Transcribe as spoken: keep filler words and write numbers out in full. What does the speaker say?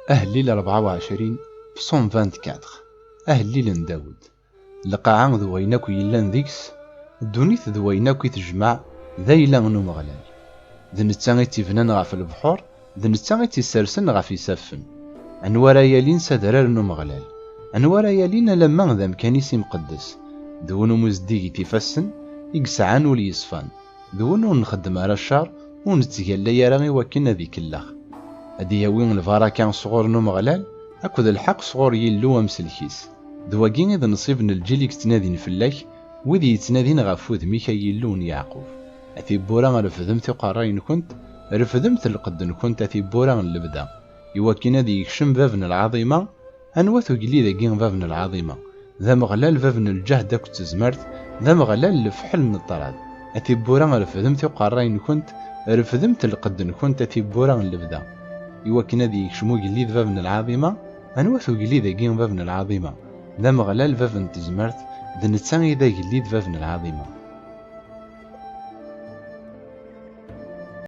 Ahellil rebɛa u ɛecrin, Psaume vingt-quatre. Ahellil n Dawed. Lqaɛa d wayen akk yellan deg-s, ddunit d wayen akk i tejmeɛ, d ayla n Umeɣlal. D netta i tt-ibnan ɣef lebḥur, d netta i tt-issersen ɣef isaffen. Anwa ara yalin s adrar n Umeɣlal? Anwa ara yalin alamma d amkan-is imqeddes? D win umi zeddigit ifassen, i yesɛan ul yeṣfan. D win ur nxeddem ara ccer, ur nettgalla ara i wakken ad ikellex. Ad d-yawi lbaraka sɣur n Umeɣlal, akked lḥeqq sɣur Yillu amsellek-is. D wagi i d nnṣib n lǧil i yettnadin fell-ak, wid yettnadin ɣef wudem-ik, ay Yillu n Yeɛqub. A tibbura, refdemt iqerray-nkent, refdemt lqedd-nkent, a tibbura n lebda, i wakken ad yekcem bab n lɛaḍima. Anwa-t ugellid-agi, bab n lɛaḍima? D Ameɣlal, bab n lǧehd akked tezmert, d Ameɣlal, lefḥel n ṭṭrad. A tibbura, refdemt iqerray-nkent, refdemt lqedd-nkent, a tibbura n lebda, i wakken ad yekcem ugellid, bab n lɛaḍima. Anwa-t ugellid-agi, bab n lɛaḍima? D Ameɣlal, bab n tezmert, d netta i d agellid, bab n lɛaḍima.